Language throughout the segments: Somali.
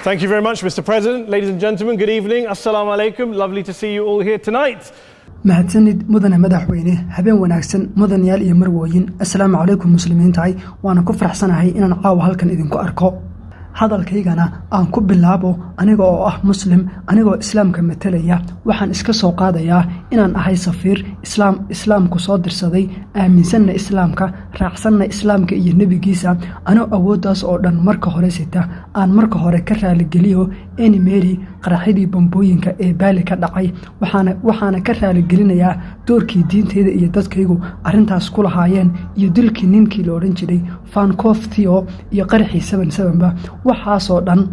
Thank you very much, Mr. President. Ladies and gentlemen, good evening. Assalamu alaikum. Lovely to see you all here tonight. Mahadsanid, mudane madaxweyne. Habeen wanaagsan, mudanayaal iyo marwooyin. Assalaamu calaykum, muslimiintahay. Waana ku faraxsanahay inaan caawa halkan idinku arko. Hadalkaygana aan ku bilaabo aniga oo ah Muslim, anigoo Islaamka matalaya. Waxaan iska soo qaadayaa inaan ahay safiir Islaam, Islaamku soo dirsaday, aaminsanna Islaamka, raacsanna Islaamka iyo nebigiisa. Anoo awooddaas oo dhan marka hore sita, aan marka hore ka raaligeliyo Anne Mary qaraxyadii bambooyinka ee Baali ka dhacay. Waxaana ka raaligelinayaa doorkii diinteyda iyo dadkaygu arrintaas ku lahaayeen, iyo dilkii ninkii la odhan jiray Fancof Theo iyo qaraxii 7/7 ba. Waxaasoo dhan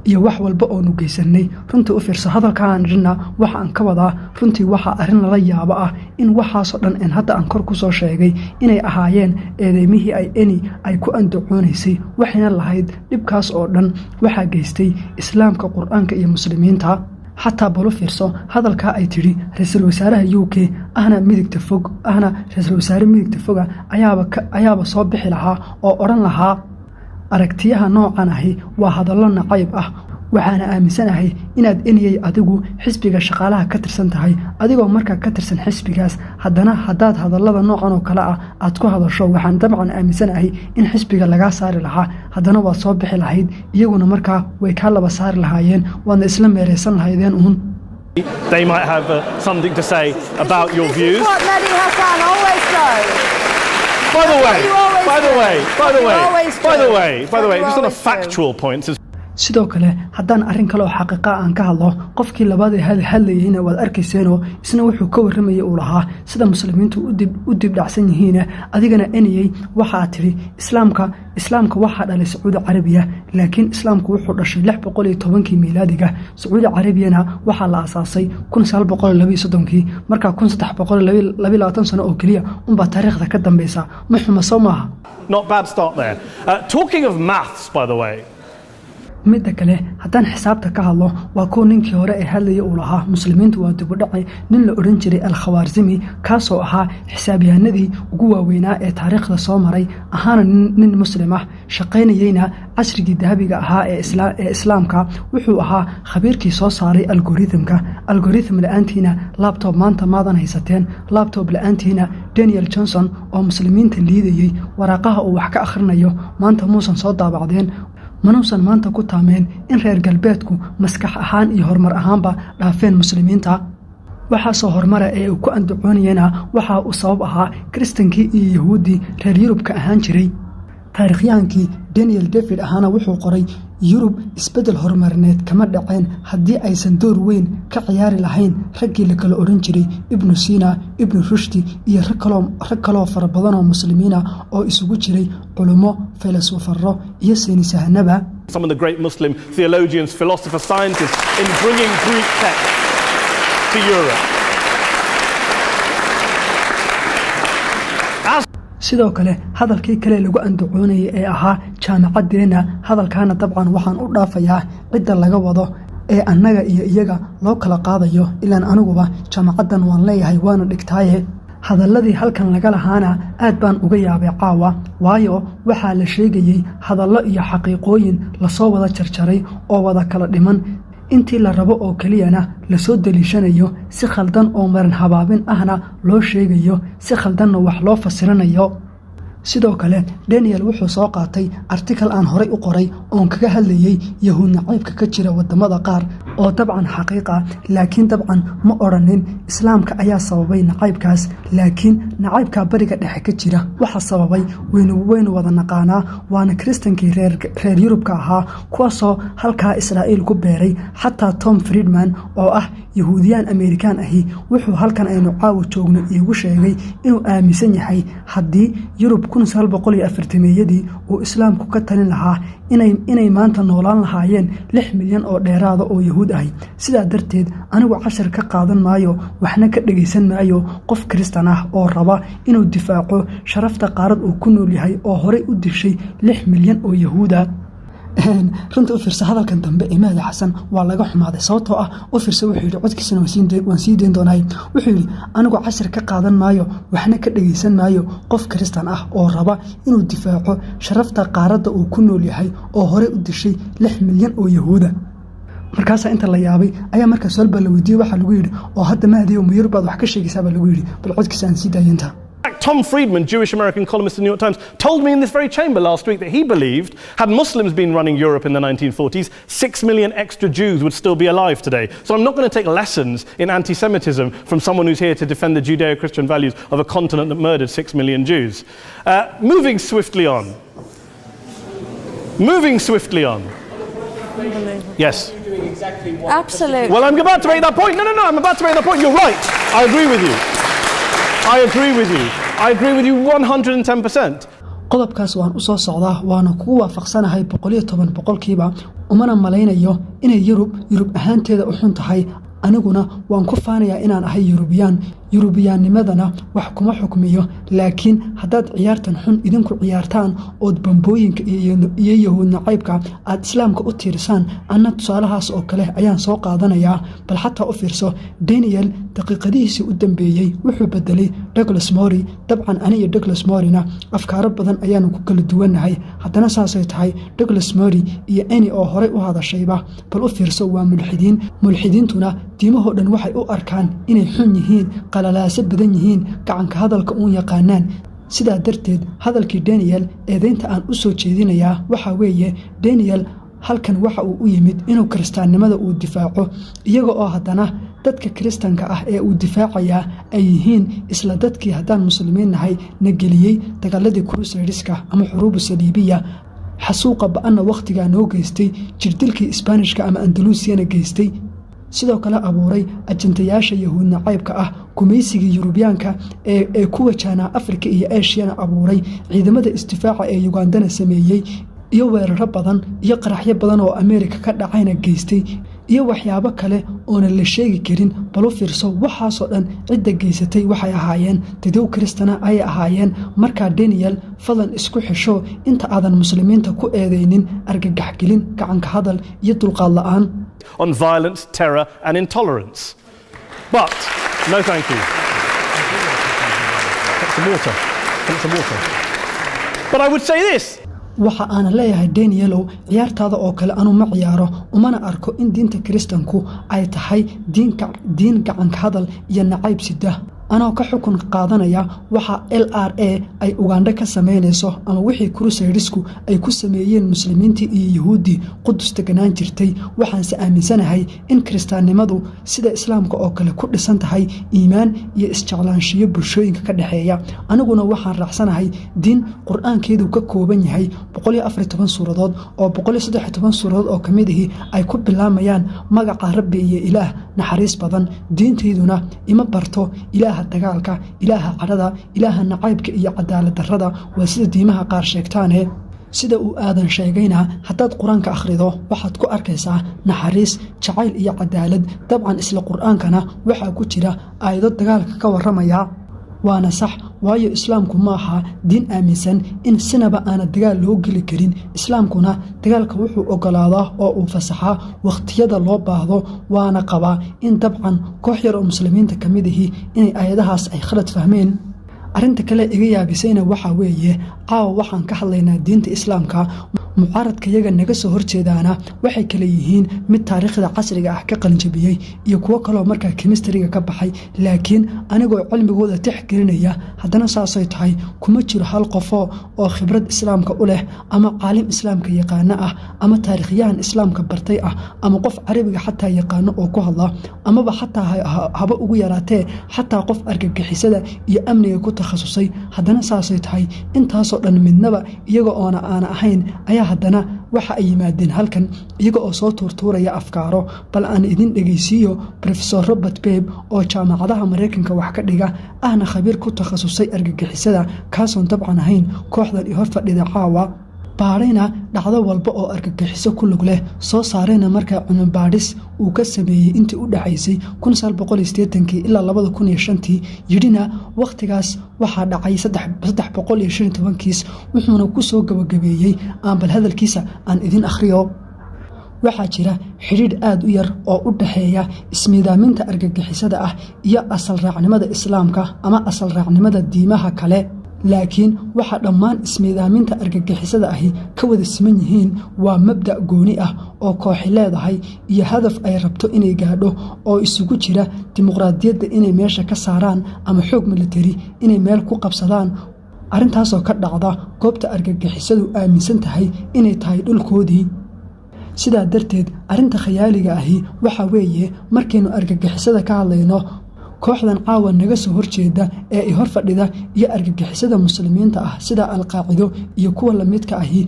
iyo wax walba oonu geysanay runtii, u fiirso hadalkaan idhina, waxa aan ka wadaa runtii waxaa arrin lala yaabo ah in waxaasoo dhan en hadda aan kor ku soo sheegay inay ahaayeen eedeymihii ay Anne ay ku andacoonaysay. Waxayna lahayd dhibkaas oo dhan waxaa geystay Islaamka, Qur-aanka iyo Muslimiinta. Xataa balo fiirso hadalkaa ay tidhi ra-iisul wasaaraha UK, ahna midigta fog, ahna ra-iisul wasaare midigta foga, ayaaba soo bixi lahaa oo odhan lahaa: "Aragtiyaha noocan ahi waa hadallo nacayb ah. Waxaana aaminsanahay inaad Anney adigu Xisbiga Shaqaalaha ka tirsan tahay. Adigoo markaa ka tirsan xisbigaas, haddana haddaad hadallada noocan oo kale ah aad ku hadasho, waxaan dabcan aaminsanahay in xisbiga lagaa saari lahaa. Haddana waad soo bixi lahayd, iyaguna markaa way kaa laba saari lahaayeen, waadna isla meereysan lahaydeen uun." They might have something to say about your views. What Mehdi Hassan always does. By the way, You always by the do. way, by the You way, always by the do. way, by the way, You just on a always do. factual point as Sidoo kale, haddaan arrin kale oo xaqiiqa aan ka hadlo, qofkii labaad ee hadlayeyna waad arkayseenoo isna wuxuu ka warramayay uu lahaa sida Muslimiintu u dibdhacsan yihiin. Adigana, Anney, waxaad tidhi Islaamka waxaa dhalay Sacuudi Carabiya, laakiin Islaamku wuxuu dhashay 610-kii miilaadiga. Sacuudi Carabiyana waxaa la asaasay 1932-kii. Markaa 1322 sano oo keliya unbaa taariikhda ka dambeysa. Ma xuma, soo maaha? Not bad start there. Talking of maths, by the way, Midda kale, haddaan xisaabta ka hadlo, waa kuwa ninkii hore ee hadlaya uu lahaa Muslimiintu waa dibudhacay, nin la odhan jiray Al-Khawaarsimi, kaasoo ahaa xisaabyahanadii ugu waaweynaa ee taariikhda soo maray, ahaana nin Muslim ah, shaqaynayeyna casrigii dahabiga ahaa ee Islaamka. Wuxuu ahaa khabiirkii soo saaray algorithm-ka. Algorithm la-aantiina laptop maanta maadan haysateen. Laptop la-aantiina Daniel Johnson oo Muslimiinta liidayey waraaqaha uu wax ka akhrinayo maanta muusan soo daabacdeen, manuusan maanta ku taameen in reer galbeedku maskax ahaan iyo horumar ahaanba dhaafeen Muslimiinta. Waxaasoo horumara ee uu ku andacoonayana waxa uu sabab ahaa Kiristankii iyo Yahuuddii reer Yurubka ahaan jiray. Taariikhyahankii Daniel David ahaana wuxuu qoray: "Yurub isbeddel horumarineed kama dhaceen haddii aysan door weyn ka ciyaari lahayn raggii la kala odhan jiray Ibnu Sina, Ibnu Rushdi iyo rag kaloo fara badan oo Muslimiina oo isugu jiray culummo, faylasuufaro iyo saynisahanaba." Some of the great Muslim theologians, philosophers, scientists in bringing Greek texts to Europe. As Sidoo kale, hadalkii kale lagu andacoonayay ee ahaa jaamacaddeenna, hadalkaana dabcan waxaan u dhaafayaa cidda laga wado ee annaga iyo iyaga loo kala qaadayo, ilaan aniguba jaamacaddan waan leeyahay, waana dhigtaaye. Hadalladii halkan laga lahaana aad baan uga yaabay caawa, waayo waxaa la sheegayey hadallo iyo xaqiiqooyin lasoo wada jarjaray oo wada kala dhiman, intii la rabo oo keliyana lasoo daliishanayo, si khaldan oo marin habaabin ahna loo sheegayo, si khaldanna wax loo fasiranayo. Sidoo kale, Daniel wuxuu soo qaatay article aan horay u qoray oon kaga hadlayey Yahuud nacaybka ka jira wadamada qaar, oo dabcan xaqiiqa, laakiin dabcan ma odhanin Islaamka ayaa sababay nacaybkaas. Laakiin nacaybka Bariga Dhexe ka jira waxa sababay waynu wada naqaanaa, waana Kiristankii reer Yurubka ahaa, kuwaasoo halkaa Israa'iil ku beeray. Xataa Tom Friedman oo ah Yahuudiyaan Amerikaan ahi wuxuu halkan aynu caawa joogno iigu sheegay inuu aaminsan yahay haddii Yurub 1940-meeyadii uu Islaamku ka talin lahaa inay maanta noolaan lahaayeen 6 milyan oo dheeraada oo Yahuud ahi. Sidaa darteed, anigu cashar ka qaadan maayo, waxna ka dhegaysan maayo qof Kiristan ah oo raba inuu difaaco sharafta qaarad uu ku nool yahay oo horey u dishay 6 milyan oo Yahuuda. Runta u fiirsa, hadalkan dambe ee Mahdi Xasan waa laga xumaaday, sababtoo ah u fiirsa, wuxuu yidhi, codkiisana waan sii dayn doonay, wuxuu yidhi: "Anigu cashir ka qaadan maayo, waxna ka dhegaysan maayo qof Kristan ah oo raba inuu difaaco sharafta qaaradda uu ku nool yahay oo horey u dishay 6 milyan oo Yahuuda." Markaasaa inta la yaabay ayaa markaa su'aal baa la weydiiyey. Waxaa lagu yidhi: "Oo hadda Mahdi ma Yurub baad wax ka sheegaysaa?" baa lagu yidhi. Bal codkiisa aan sii daayinta. Tom Friedman, Jewish American columnist in the New York Times, told me in this very chamber last week that he believed, had Muslims been running Europe in the 1940s, 6 million extra Jews would still be alive today. So I'm not going to take lessons in anti Semitism from someone who's here to defend the Judeo Christian values of a continent that murdered 6 million Jews. Moving swiftly on. Moving swiftly on. Yes. Absolutely. Well, I'm about to make that point. No, no, no, I'm about to make that point. You're right. I agree with you. I agree with you. I agree with you 110%. Qodobkaas waan u soo socdaa, waana kugu waafaqsanahay 110%. Umana malaynayo inay Yurub Yurub ahaanteeda u xun tahay. Aniguna waan ku faanayaa inaan ahay Yurubiyaan, Yurubiyaannimadana wax kuma xukmiyo. Laakiin haddaad ciyaartan xun idinku ciyaartaan ood bambooyinka iyo Yahuud nacaybka aad Islaamka u tiirisaan, anna tusaalahaas oo kale ayaan soo qaadanayaa. Bal xataa u fiirso, Daniel daqiiqadihiisii u dambeeyey wuxuu bedelay Douglas Murray. Dabcan ani iyo Douglas Murrayna afkaaro badan ayaanu ku kala duwannahay. Haddana saasay tahay, Douglas Murray iyo Eni oo horey u hadashayba, bal u fiirso, waa mulxidiin. Mulxidiintuna diimahoo dhan waxay u arkaan inay xun yihiin, qalalaaso badan yihiin, gacanka hadalka uun yaqaanaan. Sidaa darteed hadalkii Daniel, eedeynta aan u soo jeedinayaa waxaa weeye, Daniel halkan waxa uu u yimid inuu Kiristaannimada uu difaaco, iyaga oo haddana dadka Kiristanka ah ee uu difaacayaa ay yihiin isla dadkii, haddaan Muslimiin nahay, na geliyey dagaaladii Crusadeska ama Xuruubu Saliibiya, xasuuqa ba'anna wakhtigaa noo geystay, jirdilkii Isbaanishka ama Andaluusiyana geystay, sidoo kale abuuray ajantayaasha Yahuud nacaybka ah, gumaysigii Yurubiyaanka ee ku wajahnaa Afrika iyo Eshiyana abuuray, ciidamada isdifaaca ee Yugandana sameeyey, iyo weeraro badan iyo qaraxyo badan oo Ameerika ka dhacayna geystay, iyo waxyaabo kale oona la sheegi karin. Bal u fiirso, waxaasoo dhan cidda geysatay waxay ahaayeen dadow Kristana ayay ahaayeen. Markaa Daniel, fadlan isku xisho inta aadan Muslimiinta ku eedeynin argagaxgelin, gacanka hadal iyo dulqaad la'aan. On violence, terror, and intolerance. But, no, thank you. Take some water. Take some water. But I would say this. Waxa aana leeyahay, Danielow, ciyaartaada oo kale anuu ma ciyaaro, umana arko in diinta Kiristanku ay tahay diin gacanka hadal iyo nacayb sida. Anoo ka xukun qaadanaya waxa LRA ay Ugandha ka samaynayso ama wixii Crusadesku ay ku sameeyeen Muslimiintii iyo Yuhuuddii Qudus deganaan jirtay, waxaanse aaminsanahay in Kiristaannimadu sida Islaamka oo kale ku dhisan tahay iimaan iyo isjeclaanshiyo bulshooyinka ka dhexeeya. Aniguna waxaan raacsanahay diin Qur-aankeedu ka kooban yahay 114 suuradood, oo 113 suuradood oo kamid ihi ay ku bilaamayaan magaca Rabbi iyo Ilaah naxariis badan. Diintayduna ima barto Ilaaha dagaalka, Ilaaha cadhada, Ilaaha nacaybka iyo cadaalad darrada, waa sida diimaha qaar sheegtaane. Sida uu Aadan sheegayna, haddaad Qur-aanka akhrido waxaad ku arkaysaa naxariis, jacayl iyo cadaalad. Dabcan isla Qur-aankana waxaa ku jira aayado dagaalka ka warramaya, waana sax, waayo Islaamku ma aha diin aaminsan in sinaba aana dagaal loo geli karin. Islaamkuna dagaalka wuxuu ogolaadaa oo uu fasaxaa wakhtiyada loo baahdo. Waana qabaa in dabcan koox yar oo Muslimiinta ka mid ahi inay aayadahaas ay khalad fahmeen. Arrinta kale iga yaabisayna waxaa weeye, caawa waxaan ka hadlaynaa diinta Islaamka. Mucaaradka yaga naga soo horjeedaana waxay kale yihiin mid taariikhda casriga ah ka qalinjabiyey iyo kuwo kaloo markaa chemistryga ka baxay. Laakiin anigoo cilmigooda tixgelinaya, haddana saasay tahay kuma jiro hal qofoo oo khibrad Islaamka u leh, ama caalim Islaamka yaqaano ah, ama taariikhyahan Islaamka bartay ah, ama qof Carabiga xataa yaqaano oo ku hadla, amaba xataa haba ugu yaraatee xataa qof argagixisada iyo amniga ku takhasusay. Haddana saasay tahay, intaasoo dhan midnaba iyaga oona aana ahayn ayaa haddana waxa ay yimaadeen halkan iyaga oo soo tuurtuuraya afkaaro. Bal aan idin dhegaysiiyo Professor Robert Pape oo jaamacadaha Maraykanka wax ka dhiga, ahna khabiir ku takhasusay argagixisada, kaasoon dabcan ahayn kooxdan i hor fadhida caawa. Baadhayna dhacdo walba oo argagixiso ku lug leh, soo saarayna markaa cilmibaadhis uu ka sameeyey intii u dhexaysay ilaa 2005-tii, yidhina wakhtigaas waxaa dhacay 315 kiis. Wuxuuna ku soo gabagabeeyey, aan bal hadalkiisa aan idin akhriyo: "Waxaa jira xidhiidh aad u yar oo u dhexeeya ismiidaaminta argagixisada ah iyo asal raacnimada Islaamka ama asal raacnimada diimaha kale, laakiin waxa dhammaan ismiidaaminta argagixisada ahi ka wada siman yihiin waa mabda' gooni ah oo kooxi leedahay iyo hadaf ay rabto inay gaadho, oo isugu jira dimuqraadiyadda inay meesha ka saaraan ama xoog militari inay meel ku qabsadaan. Arrintaasoo ka dhacda goobta argagixisadu aaminsan tahay inay tahay dhulkoodii. Sidaa darteed, arrinta khayaaliga ahi waxa weeye, markaynu argagixisada ka hadlayno, kooxdan caawa naga soo horjeeda ee i hor fadhida iyo argagixisada Muslimiinta ah sida Alqaacido iyo kuwa lamidka ahi,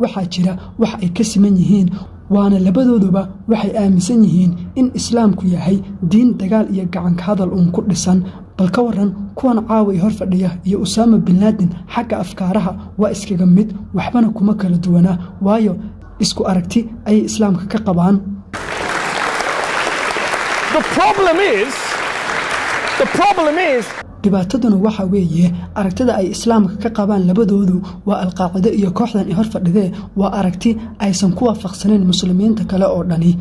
waxaa jira wax ay ka siman yihiin, waana labadooduba waxay aaminsan yihiin in Islaamku yahay diin dagaal iyo gacanka hadal uun ku dhisan. Bal ka waran kuwan caawa i hor fadhiya iyo Usaama bin Laadin? Xagga afkaaraha waa iskaga mid, waxbana kuma kala duwanaa, waayo isku aragti ayay Islaamka ka qabaan." The problem is Dhibaataduna waxa weeye, aragtida ay Islaamka ka qabaan labadoodu, waa Alqaacido iyo kooxdan i hor fadhidee, waa aragti aysan ku waafaqsanayn Muslimiinta kale oo dhani.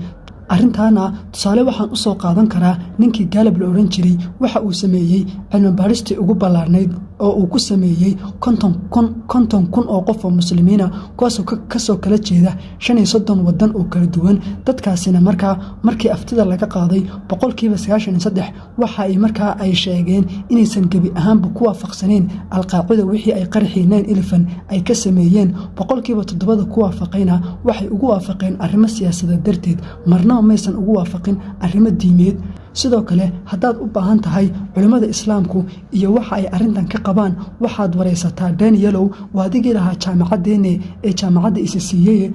Arrintaana tusaale waxaan u soo qaadan karaa ninkii Gallup la odhan jiray. Waxa uu sameeyey cilmi baadhistii ugu ballaarnayd oo uu ku sameeyey 50,000 oo qof oo Muslimiina, kuwaasoo kasoo kala jeeda 35 wadan oo kala duwan. Dadkaasina markaa markii aftida laga qaaday, 93% waxa ay markaa ay sheegeen inaysan gebi ahaanba ku waafaqsanayn Alqaacida wixii ay qaraxii 9/11 ay ka sameeyeen. 7%-da ku waafaqayna waxay ugu waafaqeen arrimo siyaasadeed darteed, marnaba maysan ugu waafaqin arrimo diimeed. Sidoo kale, haddaad u baahan tahay culimmada Islaamku iyo waxa ay arrintan ka qabaan, waxaad waraysataa Daniyelow, waa adigii lahaa jaamacaddeenne ee jaamacadda isa siiyey.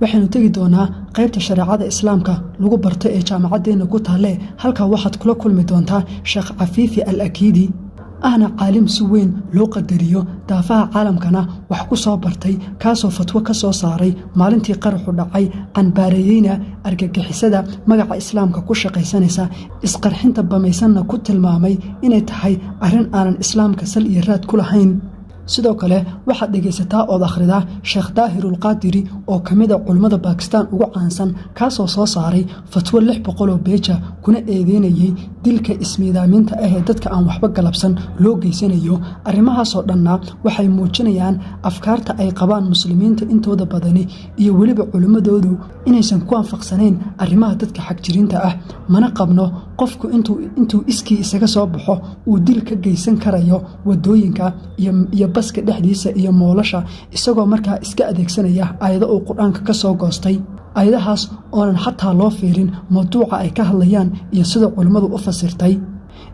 Waxaynu tegi doonaa qaybta shareecada Islaamka lagu barto ee jaamacaddeenna ku taalle. Halkaa waxaad kula kulmi doontaa Sheekh Cafiifi Al Akiidi, ahna caalim si weyn loo qadariyo, daafaha caalamkana wax ku soo bartay, kaasoo fatwo ka soo saaray maalintii qaraxu dhacay, canbaareeyeyna argagixisada magaca Islaamka ku shaqaysanaysa, isqarxinta bamaysanna ku tilmaamay inay tahay arrin aanan Islaamka sal iyo raad ku lahayn. Sidoo kale, waxaad dhegaysataa ood akhridaa Sheekh Daahirulqaadiri, oo ka mid a culimmada Bakistaan ugu caansan, kaasoo soo saaray fatwo 600 oo beeja, kuna eedeynayey dilka ismiidaaminta ah ee dadka aan waxba galabsan loo geysanayo. Arrimahaasoo dhanna waxay muujinayaan afkaarta ay qabaan Muslimiinta intooda badani iyo weliba culimmadoodu inaysan ku waafaqsanayn arrimaha dadka xagjiriinta ah. Mana qabno qofku intuu iskii isaga soo baxo uu dil ka geysan karayo wadooyinka iyo baska dhexdiisa iyo moolasha, isagoo markaa iska adeegsanaya aayado uu Qur-aanka ka soo goostay, aayadahaas oonan xataa loo fiirin mawduuca ay ka hadlayaan iyo sida culimmadu u fasirtay.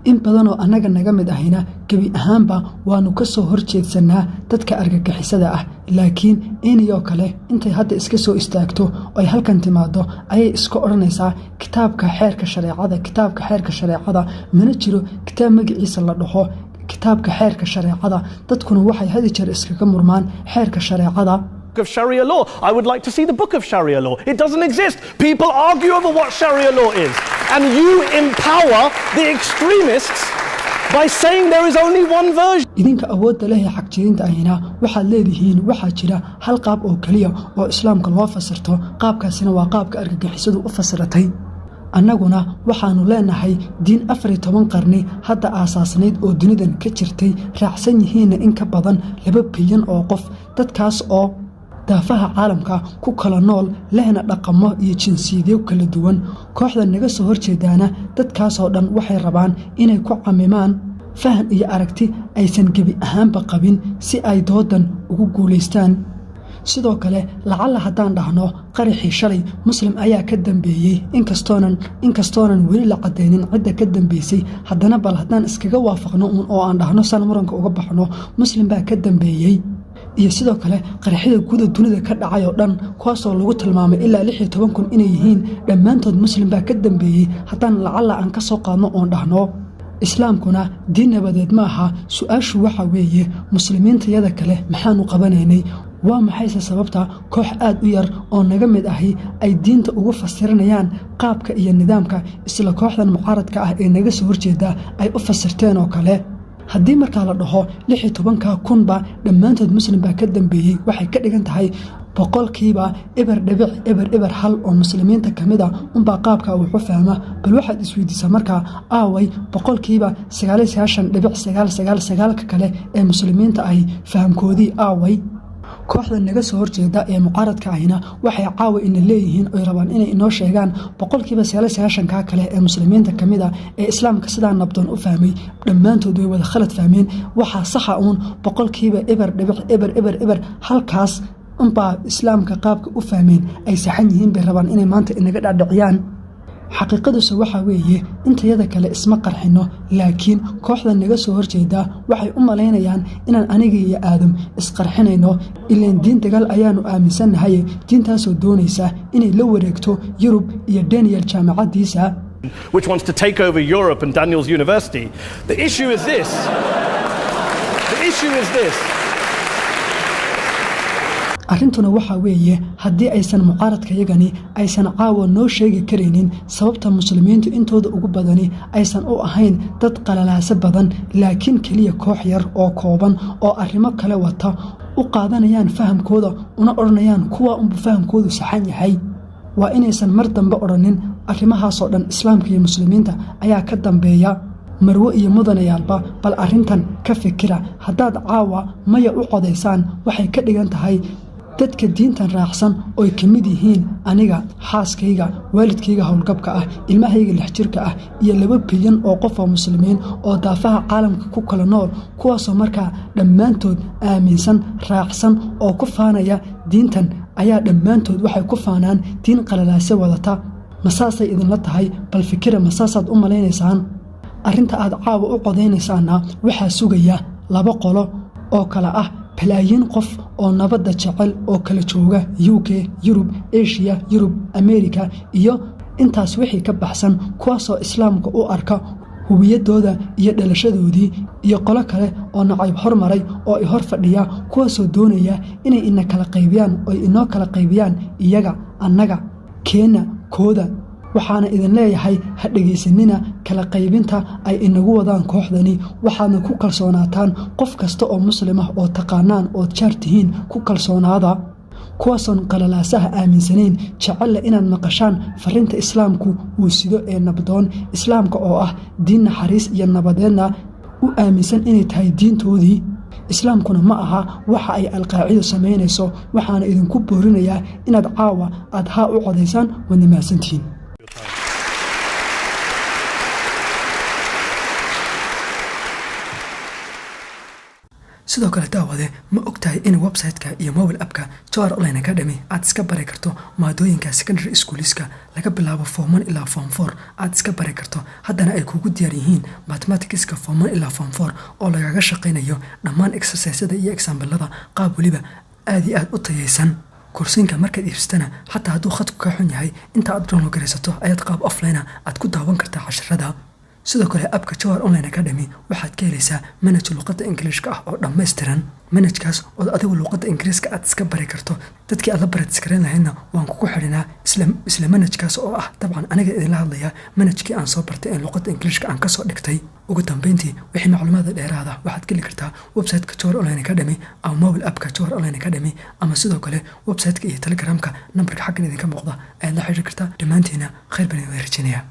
In badanoo annaga naga mid ahina gebi ahaanba waannu ka soo horjeedsannaa dadka argagixisada ah, laakiin iniyoo kale intay hadda iska soo istaagto ay halkan timaado ayay iska odhanaysaa kitaabka xeerka shareecada, kitaabka xeerka shareecada. Mana jiro kitaab magaciisa la dhaho kitaabka xeerka shareecada. Dadkuna waxay had jeer iskaga murmaan xeerka shareecada. Of Sharia law. I would like to see the book of Sharia law. It doesn't exist. People argue over what Sharia law is. And you empower the extremists by saying there is only one version. Idinka awoodda leh ee xagjirinta ahina waxaad leedihiin waxaa jira hal qaab oo keliya oo Islaamka loo fasirto, qaabkaasina waa qaabka argagixisadu u fasiratay. Annaguna waxaannu leenahay diin 14 qarni hadda aasaasnayd oo dunidan ka jirtay, raacsan yihiinna in ka badan 2 bilyan oo qof, dadkaas oo daafaha caalamka ku kala nool, lehna dhaqamo iyo jinsiyadyo kala duwan. Kooxda naga soo horjeedaana dadkaasoo dhan waxay rabaan inay ku camimaan fahan iyo aragti aysan gebi ahaanba qabin si ay doodan ugu guulaystaan. Sidoo kale, lacalla haddaan dhahno qaraxii shalay Muslim ayaa ka dambeeyey, inkastoonan weli la cadaynin cidda ka dambeysay, haddana bal haddaan iskaga waafaqno uun oo aan dhahno, san muranka uga baxno, Muslim baa ka dambeeyey, iyo sidoo kale qaraxyada guda dunida ka dhacay oo dhan, kuwaasoo lagu tilmaamay ilaa 16,000 inay yihiin, dhammaantood Muslim baa ka dambeeyey, haddaan lacalla aan ka soo qaadno oon dhahno Islaamkuna diin nabadeed ma aha, su-aashu waxa weeye, Muslimiintayada kale maxaanu qabanaynay? Waa maxayse sababta koox aad u yar oo naga mid ahi ay diinta ugu fasiranayaan qaabka iyo nidaamka isla kooxdan mucaaradka ah ee naga soo horjeeda ay u fasirteen oo kale? Haddii markaa la dhaho 16,000-ba dhammaantood Muslim baa ka dambeeyey, waxay ka dhigan tahay 0.001% oo Muslimiinta ka mid a unbaa qaabka wuxu fahma. Bal waxaad isweydiisaa markaa, aaway 99.999% kale ee Muslimiinta ahi fahamkoodii aaway? Kooxda naga soo horjeeda ee mucaaradka ahina waxay caawa ina leeyihiin oy rabaan inay inoo sheegaan 99%-ka kale ee Muslimiinta kamid a ee Islaamka sidaa nabdoon u fahmay dhammaantood way wada khalad fahmeen. Waxaa saxa uun 0.0001%-kaas unbaa Islaamka qaabka u fahmeen ay saxan yihiin bay rabaan inay maanta inaga dhacdhiciyaan. Xaqiiqaduse waxaa weeye, intayada kale isma qarxino, laakiin kooxda naga soo horjeedaa waxay u malaynayaan inaan aniga iyo Aadam isqarxinayno. Ilaan diin dagaal ayaanu aaminsannahay, diintaasoo doonaysa inay la wareegto Yurub iyo Daniel jaamacaddiisa. Which wants to take over Europe and Daniel's university. The issue is this. The issue is this. Arrintuna waxaa weeye, haddii aysan mucaaradkayagani aysan caawa noo sheegi karaynin sababta Muslimiintu intooda ugu badani aysan u ahayn dad qalalaaso badan, laakiin keliya koox yar oo kooban oo arrimo kale wata u qaadanayaan fahamkooda, una odhanayaan kuwa unbu fahamkoodu saxan yahay, waa inaysan mar dambe odhanin arrimahaasoo dhan Islaamka iyo Muslimiinta ayaa ka dambeeya. Marwo iyo mudanayaalba, bal arrintan ka fikira. Haddaad caawa maya u codaysaan, waxay ka dhigan tahay dadka diintan raacsan oy ka mid yihiin aniga, xaaskayga, waalidkayga howlgabka ah, ilmahayga 6 jirka ah iyo 2 bilyan oo qof oo Muslimiin oo daafaha caalamka ku kala nool, kuwaasoo markaa dhammaantood aaminsan, raacsan oo ku faanaya diintan, ayaa dhammaantood waxay ku faanaan diin qalalaase wadata. Masaasay idinla tahay? Bal fikira, masaasaad u malaynaysaan? Arrinta aad caawa u codaynaysaanna waxaa sugaya laba qolo oo kale ah: balaayiin qof oo nabadda jecel oo kala jooga UK, Yurub, Eshiya, Yurub, Amerika iyo intaas wixii ka baxsan, kuwaasoo Islaamka u arka huwiyaddooda iyo dhalashadoodii, iyo qolo kale oo nacayb hormaray oo i hor fadhiya, kuwaasoo doonaya inay ina kala qaybiyaan oy inoo kala qaybiyaan iyaga, annaga, keenna, kooda. Waxaana idin leeyahay, ha dhegaysanina kala qaybinta ay inagu wadaan kooxdani. Waxaadna ku kalsoonaataan qof kasta oo Muslim ah oo taqaanaan ood jaar tihiin ku kalsoonaada, kuwaasoon qalalaasaha aaminsanayn, jecelle inaad maqashaan fariinta Islaamku uu sido ee nabdoon, Islaamka oo ah diin naxariis iyo nabadeedna u aaminsan inay tahay diintoodii. Islaamkuna ma aha waxa ay Alqaacido samaynayso. Waxaana idinku boorinayaa inaad caawa aad haa u codaysaan. Waadna mahadsantihiin. Sidoo kale daawade, ma ogtahay in website-ka iyo mobile app-ka Jawhar Online Academy aad iska bari karto maadooyinka secondary schools-ka laga bilaabo form 1 ilaa form 4 aad iska bari karto, haddana ay kugu diyaar yihiin mathematics-ka form 1 ilaa form 4 oo lagaga shaqaynayo dhammaan exercise-yada iyo example-ada qaab weliba aad iyo aad u tayaysan? Koorsooyinka markaad iibsatana, xataa hadduu khadku kaa xun yahay, inta aad download garaysato ayaad qaab offline aad ku daawan kartaa casharada. Sidoo kale app-ka Jawhar Online Academy waxaad ka helaysaa manhaj luqadda Ingiliishka ah oo dhammaystiran, manhajkaas ood adigu luqadda Ingiriiska aad iska bari karto. Dadkii aad la practice-garayn lahaydna waan kugu xidhinaa isla manhajkaas oo ah dabcan aniga idinla hadlaya manhajkii aan soo bartay ee luqadda Ingiliishka aan kasoo dhigtay. Ugu dambeyntii, wixii macluumaada dheeraada waxaad geli kartaa website-ka Jawhar Online Academy ama mobile app-ka Jawhar Online Academy, ama sidoo kale website-ka iyo Telegramka. Nambarka xaggan idinka muuqda ayaad la xiriiri kartaa. Dhammaantiina khayr baan idin rajeynayaa.